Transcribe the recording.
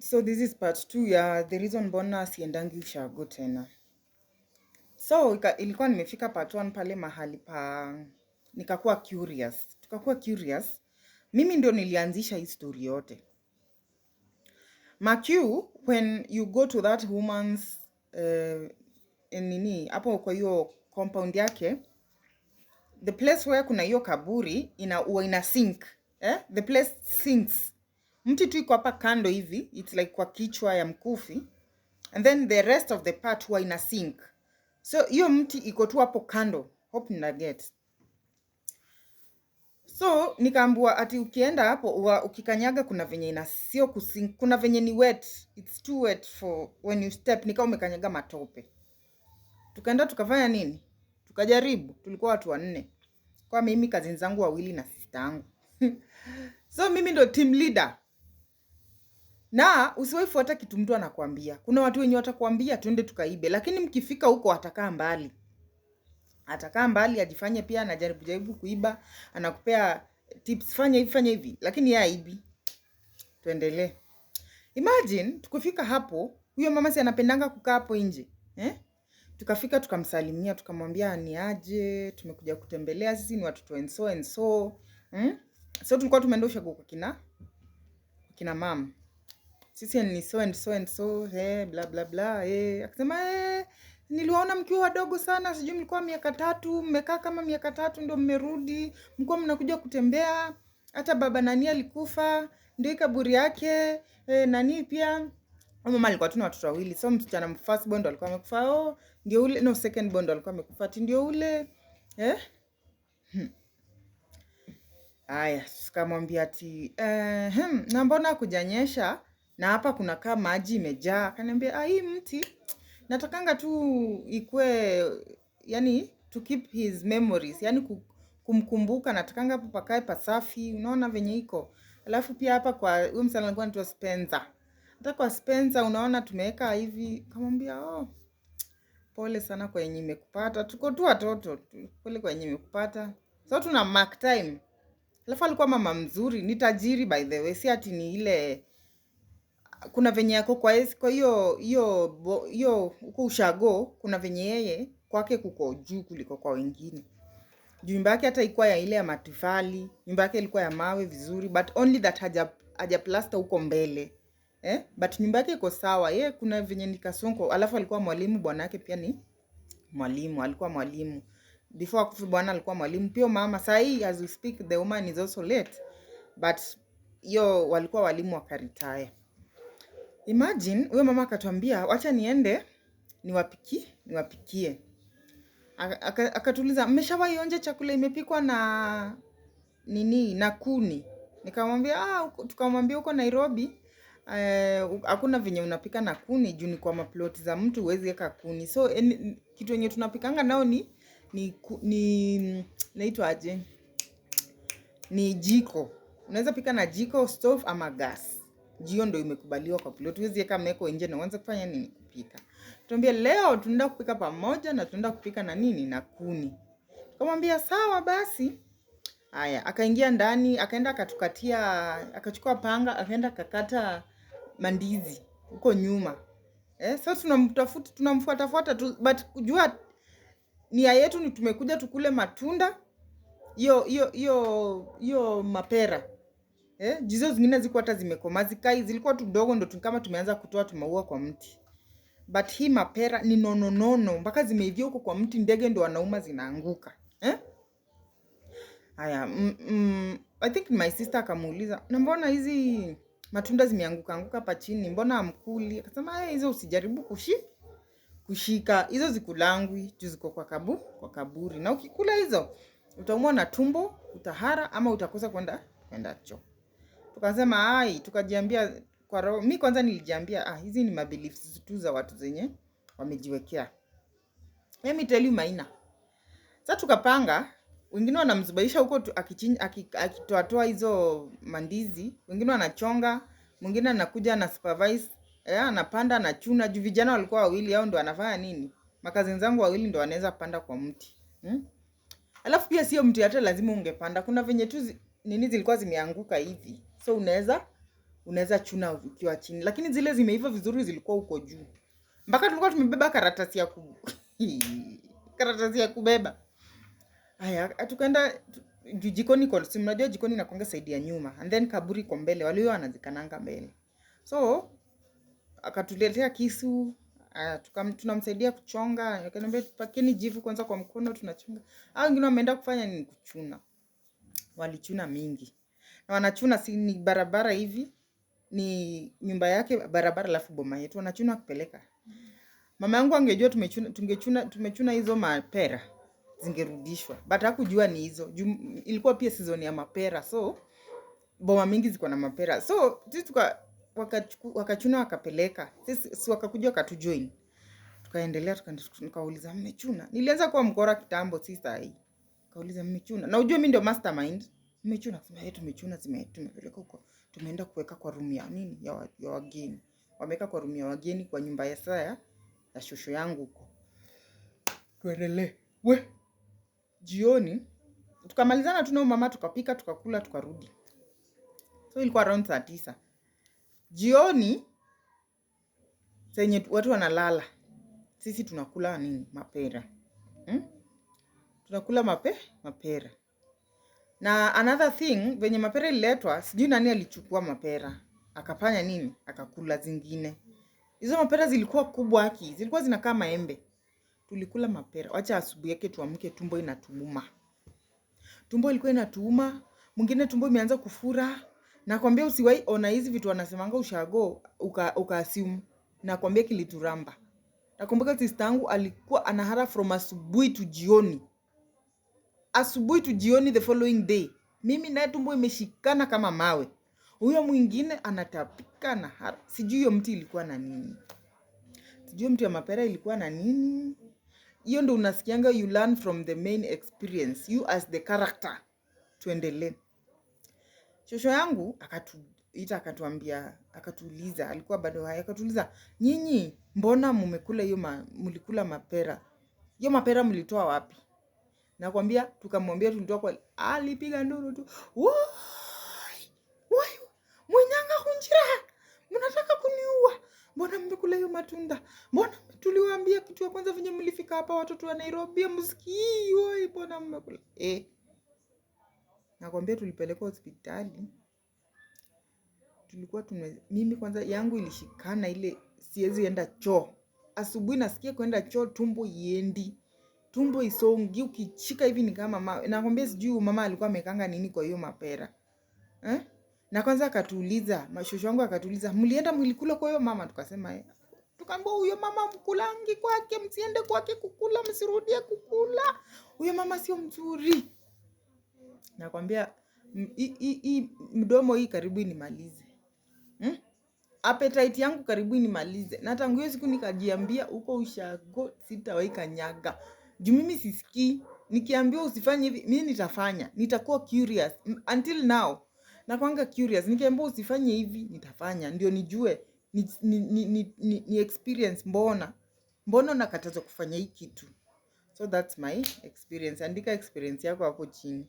So this is part 2 ya the reason mbona siendangi ushago tena. So ilikuwa nimefika part 1 pale mahali pa nikakuwa curious. Tukakuwa curious. Mimi ndio nilianzisha hii story yote. Mark you, when you go to that woman's nini hapo kwa hiyo compound yake, the place where kuna hiyo kaburi ina huwa ina sink, eh? The place sinks. Mti tu iko hapa kando hivi, it's like kwa kichwa ya mkufi, and then the rest of the part huwa ina sink. So hiyo mti iko tu hapo kando. Hope mna get. So nikaambiwa ati ukienda hapo ukikanyaga kuna venye ina sio kusink, kuna venye ni wet, it's too wet for when you step, ni kama umekanyaga matope. Tukaenda tukafanya nini? Tukajaribu, tulikuwa watu wanne. Kwa mimi, cousin zangu wawili na sister yangu. So mimi ndo team leader. Na usiwahi fuata kitu mtu anakuambia. Kuna watu wenye watakuambia twende tukaibe, lakini mkifika huko atakaa mbali. Atakaa mbali ajifanye pia anajaribu jaribu kuiba, anakupea tips, fanya hivi, fanya hivi, lakini yeye haibi. Tuendelee. Imagine tukifika hapo, huyo mama si anapendanga kukaa hapo nje, eh? Tukafika tukamsalimia, tukamwambia ni aje, tumekuja kutembelea, sisi ni watoto and so and so. So tulikuwa tumeenda ushago kwa kina mum. Sisi ni so and so and so, bla bla bla, eh. Akasema niliwaona mkiwa wadogo sana, sijui mlikuwa miaka 3, mmekaa kama miaka 3 ndio mmerudi, mlikuwa mnakuja kutembea, hata baba nani alikufa, ndio hii kaburi yake, nani pia. Huyo mama alikuwa tu na watoto wawili, so msichana first born ndo alikuwa amekufa, oh, ndio ule, no, second born ndo alikuwa amekufa, ati ndio ule, eh? Aya, tukamwambia ati na mbona hakujanyesha na hapa kuna kaa maji imejaa. Akaniambia hii mti natakanga tu ikue, yani to keep his memories, yani kumkumbuka, natakanga hapo pakae pasafi, unaona venye iko. Alafu pia hapa kwa huyu msichana alikuwa anaitwa Spencer. Hata kwa Spencer unaona tumeweka hivi. Kamwambia oh, pole sana kwa yenye imekupata. Tuko tu watoto, pole kwa yenye imekupata. So tuna mark time. Alafu alikuwa mama mzuri, ni tajiri by the way, si ati ni ile kuna venye yako kwa hiyo hiyo hiyo huko ushago, kuna venye yeye kwake kuko juu kuliko kwa wengine. Juu nyumba yake hata ilikuwa ya ile ya matofali, nyumba yake ilikuwa ya mawe vizuri, but only that haja plaster huko mbele. Eh? But nyumba yake iko sawa. Yeye kuna venye ni kasonko, alafu alikuwa mwalimu, bwana yake pia ni mwalimu, alikuwa mwalimu. Before akufe bwana alikuwa mwalimu. Pia mama sahi as we speak the woman is also late. But hiyo walikuwa walimu wakaretire. Imagine huyo mama akatuambia wacha niende niwapikie. Akatuuliza mmeshawahi onja chakula imepikwa na nini, na kuni? Nikamwambia tukamwambia huko Nairobi hakuna venye unapika na kuni juu ni kwa maplot za mtu huwezi weka kuni. So kitu yenye tunapikanga nao ni naitwa aje? Ni jiko. Unaweza pika na jiko, stove ama gas. Jio ndio imekubaliwa kwa plot. Huwezi weka meko nje na uanze kufanya nini? Kupika. Tuambie leo tunaenda kupika pamoja na tunaenda kupika na nini? Na kuni. Tukamwambia sawa basi. Haya, akaingia ndani, akaenda akatukatia, akachukua panga, akaenda akakata mandizi huko nyuma. So tunamtafuta, tunamfuatafuata tu, but kujua nia yetu ni tumekuja tukule matunda hiyo hiyo hiyo hiyo mapera. Jizo zingine zilikuwa hata zimekomaa, zikai zilikuwa tu dogo ndo kama tumeanza kutoa tumaua kwa mti. But hii mapera ni nono nono mpaka zimeivia huko kwa mti, ndege ndo wanauma zinaanguka. Eh? Haya, I think my sister akamuuliza, na mbona hizi matunda zimeanguka anguka hapa chini, mbona hamkuli? Akasema hizo usijaribu kushika, hizo zikulangwi juu ziko kwa kaburi. Na ukikula hizo utaumwa na tumbo, utahara ama utakosa kwenda choo. Tukasema ai, tukajiambia kwa roho, mi kwanza nilijiambia hizi ni mabeliefs tu za watu zenye wamejiwekea. Let me tell you Maina. Sasa tukapanga, wengine wanamzubaisha huko akitoatoa hizo mandizi, wengine wanachonga, mwingine anakuja na supervise, anapanda anachuna. Juu vijana walikuwa wawili, hao ndo wanafanya nini? Makazi zangu wawili ndo wanaweza panda kwa mti. Alafu pia sio mti hata lazima ungepanda. Kuna venye tu nini zilikuwa zimeanguka hivi. So unaweza Unaweza chuna ukiwa chini, lakini zile zimeiva vizuri zilikuwa huko juu. Mpaka tulikuwa tumebeba karatasi ya karatasi ya kubeba. Haya, tukaenda juu jikoni kwa, si mnajua jikoni inakuanga side ya nyuma and then kaburi iko mbele, walio wanazikananga mbele. So akatuletea kisu, tunamsaidia kuchonga, akaniambia pakeni jivu kwanza kwa mkono tunachonga. Hao wengine wameenda kufanya nini? Kuchuna. Walichuna mingi. Na wanachuna, si ni barabara hivi, ni nyumba yake barabara alafu boma yetu, wanachuna kupeleka. Mama yangu angejua tumechuna, tungechuna, tumechuna hizo mapera zingerudishwa, but hakujua ni hizo juu ilikuwa pia season ya mapera, so boma mingi ziko na mapera, so sisi wakachuna wakapeleka, sisi si wakakuja wakatujoin, tukaendelea nikauliza mmechuna. Nilianza kuwa mkora kitambo, si sahi. Kauliza mmechuna, na ujue mimi ndio mastermind. Mmechuna? Sema eh, tumechuna, tumepeleka huko, tumeenda kuweka kwa room ya nini ya wageni, wameweka kwa room ya wageni kwa nyumba ya saa ya shosho yangu huko. Tuendelee. We, jioni tukamalizana tu na mama, tukapika, tukakula, tukarudi. So ilikuwa around saa 9 jioni, senye watu wanalala, sisi tunakula nini? Mapera, Tunakula mapera. Na another thing, venye mapera ililetwa, sijui nani alichukua mapera akafanya nini, akakula zingine. Hizo mapera zilikuwa kubwa haki, zilikuwa zinakaa maembe. Tulikula mapera, wacha asubuhi yake tuamke tumbo inatuuma. Tumbo ilikuwa inatuuma, mwingine tumbo imeanza kufura. Nakwambia usiwahi ona hizi vitu wanasemanga ushago uka assume. Nakwambia kilituramba. Nakumbuka sister yangu alikuwa anahara from asubuhi to jioni. Asubuhi to jioni the following day. Mimi naye tumbo imeshikana kama mawe. Huyo mwingine anatapika na hara. Sijui hiyo mti ilikuwa na nini. Sijui mti ya mapera ilikuwa na nini. Hiyo ndo unasikianga you learn from the main experience. You as the character. Tuendelee. Shosho yangu akatuita, akatuambia, akatuuliza, alikuwa bado hai, akatuuliza, nyinyi mbona mumekula hiyo mlikula mapera? Hiyo mapera mlitoa wapi? Nakwambia tukamwambia tulitoa kwa, alipiga nduru tu. Woi! Woi! Mwenyanga kunjira. Mnataka kuniua. Mbona mmekula hiyo matunda? Mbona tuliwaambia kitu ya kwanza venye mlifika hapa watoto wa Nairobi msikii. Woi, mbona mmekula? Eh. Nakwambia tulipelekwa hospitali. Tulikuwa mimi kwanza yangu ilishikana ile siwezi enda choo. Asubuhi nasikia kwenda choo, tumbo iendi. Tumbo isongi, ukichika hivi ni kama mawe. Nakwambia sijui mama alikuwa amekanga nini kwa hiyo mapera. Eh? Na kwanza akatuuliza, mashosho wangu akatuuliza, mlienda mlikula kwa hiyo mama? Tukasema eh. Tukaambiwa huyo mama mkulangi kwake, msiende kwake kukula, msirudie kukula. Huyo mama sio mzuri. Nakwambia hii mdomo hii karibu inimalize. Appetite yangu karibu inimalize. Na tangu hiyo siku nikajiambia huko ushago sitawahi kanyaga. Juu mimi sisikii. Nikiambiwa usifanye hivi, mimi nitafanya. Nitakuwa curious. Until now. Nakuanga curious. Nikiambiwa usifanye hivi, nitafanya. Ndio nijue ni experience mbona. Mbona nakatazwa kufanya hii kitu. So that's my experience. Andika experience yako hapo chini.